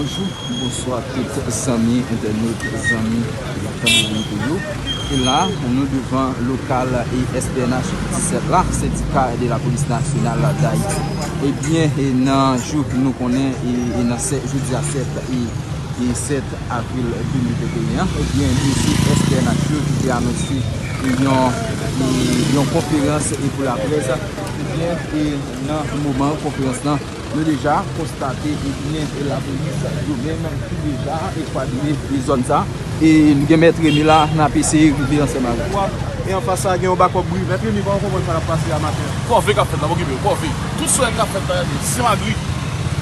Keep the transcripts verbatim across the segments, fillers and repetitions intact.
Bonjou, bonswa tout zanmi entènot, zanmi la fanmi Louis Pouillot. E la, nou devan lokal e S P N H disèt la, Syndicat de la Police Nationale d'Haïti. Ebyen, e nan jou nou konnen, e, e nan sèt, jodi a sèt, e, e sèt avril de mil venteyen an, ebyen, mesye S P N H yo ki te anonse yon, e, yon konferans e pou laprès. Ebyen, e nan moman konferans lan, nou deja konstate, ebyen, lapolis yo menm ki deja e kwadre e zòn sa. E nou gen Mèt Remy la, n ap eseye rive ansanm avè l. E anfas sa, gen yon bakòp bri. Mèt Remy, kòman w konprann sa k ap pase a maten an? Kòve k ap fèt la, okipe w, kòve. Tout sa k ap fèt la, simagri.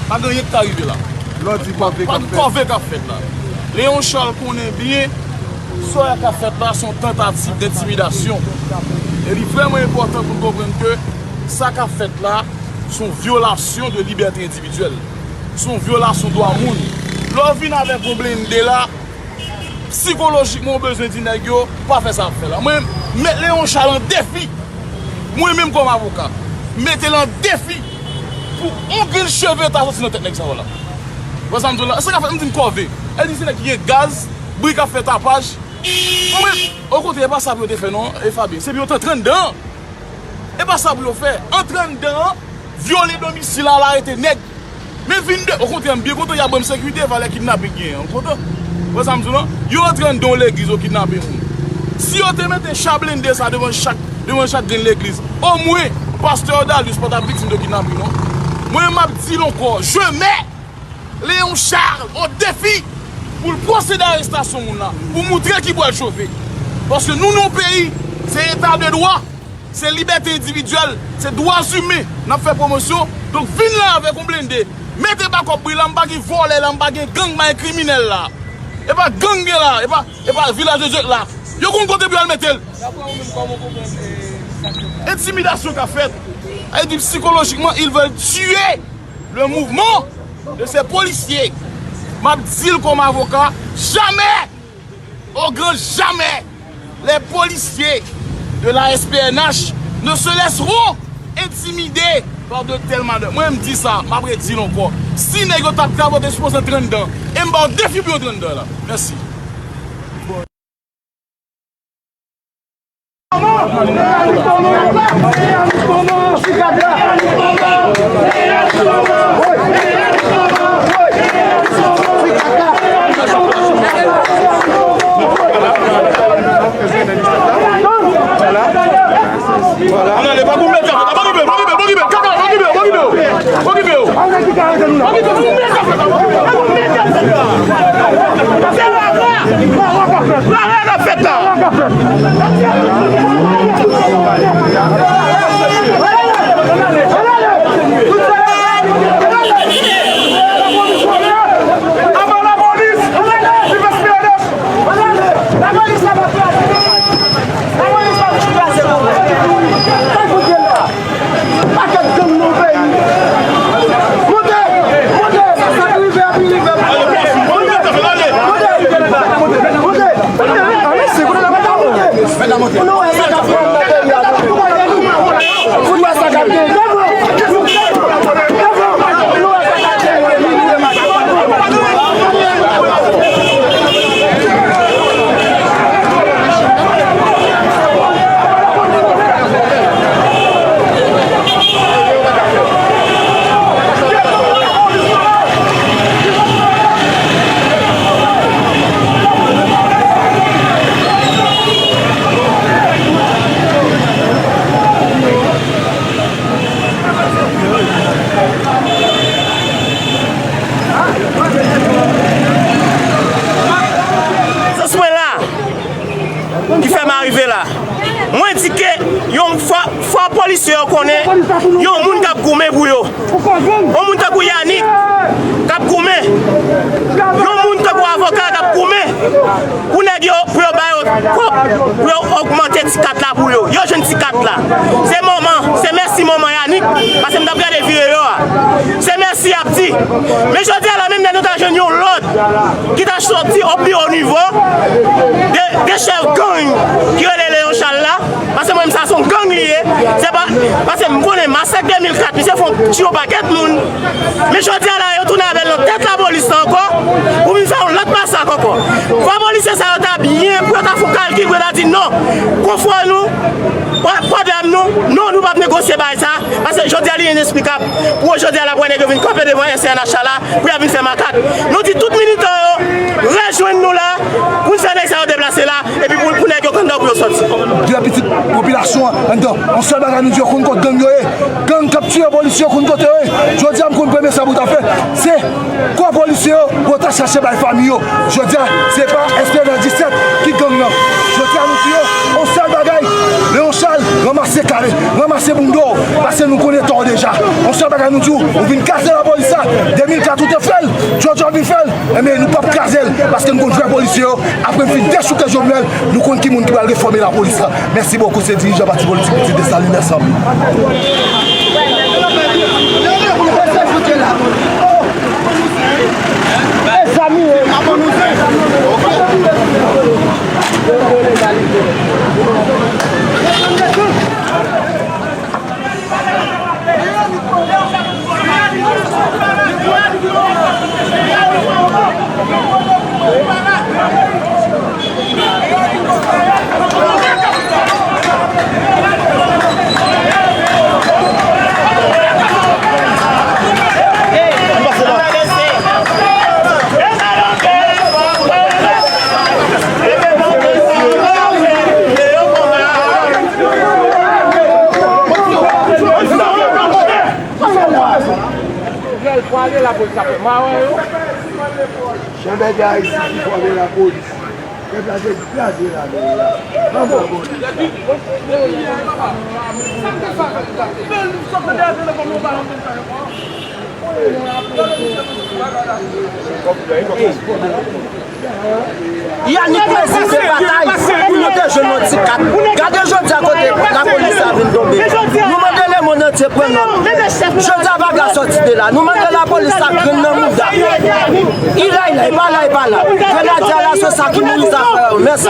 Pa gen anyen k ka rive la. Lè w di kòve k ap fèt. Pa gen kòve k ap fèt la. Léon Charles konnen byen, sa k ap fèt la, se yon tantativ d entimidasyon. E li vrèman enpòtan pou n konprann ke sa k ap fèt la, se yon vyolasyon de libète endividyèl. Se yon vyolasyon dwa moun. Lè w vin avèk yon blende la, sikolojikman, w bezwen di nèg yo, pa fè sa w ap fè la. Mwen, m met Léon Charles an defi. Mwen menm, kòm avoka, m mete l an defi pou yon grenn cheve ta soti nan tèt nèg sa yo la. Wè sa m di w la? Se ka fè m di n kòve. E di se nèg ki gen gaz, bri k ap fè tapaj. Mwen menm, okontrè, e pa sa pou yo te fè non, e Fabien. Se pou yo t antre anndan. E pa sa pou yo fè. Antre anndan an, vyole domisil la, al arete nèg. Men vin de, okontrè, m byen kontan y ap ban m sekirite, valè kidnaping genyen an, m kontan. Wè sa m di w lan? Yo antre anndan yon legliz, yo kidnape moun. Si yo te mete cha blende sa devan chak, devan chak grenn legliz, omwen, pastè Odalius pa t ap viktim de kidnaping, non. Mwen, m ap di l ankò, je mets Léon Charles au défi pou l pwosede arestasyon moun la, pou moutre ki bò l chove. Paske nou, nan yon peyi, se eta de dwa, se libète endividyèl, se dwa imen n ap fè pwomosyon. Donk, vin la avèk yon blende, mete bakòp bri la, m pa gen vòlè la, m pa gen gang, m pa gen kriminèl la. E pa gang gen la, e pa, e pa Vilaj de Dye la. Yo konn kote pou y al mete l. Entimidasyon k ap fèt. Sa vle di, sikolojikman, ils veulent tuer le mouvement de ces policiers. M ap di l kòm avoka, jamais, au grand jamais, les policiers de la S P N H ne se laisseront intimider par de tels malheurs. Mwen, m di sa, m ap redi l ankò. Si nèg yo t ap travay, yo te sipoze antre anndan. E m ba w defi pou yo antre anndan la. Mèsi. Ann ale, pa pou mèt kafè, pa pou mèt, pa pou mèt, pa pou mèt, pa pou mèt. Okipe yo, okipe yo. Okipe yo. Se la la. La la la fèt la. Avan lapolis, viv S P N H. Pakèt gang nan peyi. Moute! Moute! Sa k rive a pi rive. Moute! Moute! Moute! Moute! Moute! Pou nou wè sa k ap fèt nan peyi a. Pou nou wè sa k ap fèt. Sans mwen la, ki fè m arive la. Mwen di ke yon fwa, fwa polisye yo konnen yon moun k ap goumen pou yo. Yon moun tankou Yanick k ap goumen. Yon moun tankou avoka k ap goumen. Pou nèg yo, pou yo ba yo kòb, pou yo ogmante ti kat la pou yo. Yo jwenn ti kat la. Se manman, se mèsi manman Yanick, paske m t ap gade videyo a. Se mèsi y ap di. Men jodi a la menm lè nou ta jwenn yon lòd ki ta soti o pi wo nivo de, de chèf gang ki rele Léon Charles la, Paske mwen menm sa se yon gang li ye. Se pa, paske m konnen masèk de mil kat, misye fè yon tiye yon pakèt moun. Men jodi a la, yo tounen avè l nan tèt lapolis la ankò, pou vin fè yon lòt masak ankò. Fò polisye sa yo ta byen, pou yo ta fè yon kalkil, pou yo ta di non, konfwa nou, pwoblèm nou, non, nou p ap negosye bagay sa. Paske jodi a li enesplikab pou jodi a la pou wè nèg yo vin kanpe devan S N H la pou y ap vin fè makak. Nou di tout militan yo rejwenn nou la pou n fè nèg sa yo deplase la epi pou, pou nèg yo kanpe pou yo sòti. Trè pitit popilasyon an anndan. Yon sèl bagay nou di yo konn kot gang yo ye. Gang k ap tiye polisye yo konn kote yo ye. Jodi a m konn premye sa pou ta fè. Se kò polisye yo pou yo ta chache bay fanmi yo. Jodi a, se pa S P V disèt ki gang nan. Jodi a, nou di yo, yon sèl bagay, Leon Charles, ranmase kare, ranmase bounda w, paske nou konnen tò w deja. Yon sèl bagay nou di w, ou vin kraze lapolis la, de mil kat ou te fè l, jodi a w vin fè l, enben nou p ap kraze l, paske nou konn vrè polisye yo, apre n fin dechouke Jovenel, nou konn ki moun ki pral refòme lapolis la. Mèsi bokou, se dirijan pati politik Pitit Desalin, mèsi anpil. Jan bègè Ayiti ki fòme lapolis. Pèp la te kraze lame yo la. Anba bò li. Yannick Mézis se batay pou nou te jwenn yon ti kat. Gade jodi a kote lapolis la vin tonbe. Nou mande lemonn antye pran nòt. Jodi a bagay la sòti de la. Nou mande lapolis la grenn nan mouda. I la, i la, i pa la, i pa la. Grenadye a la, se sa ki mouri zafè yo. Mèsi.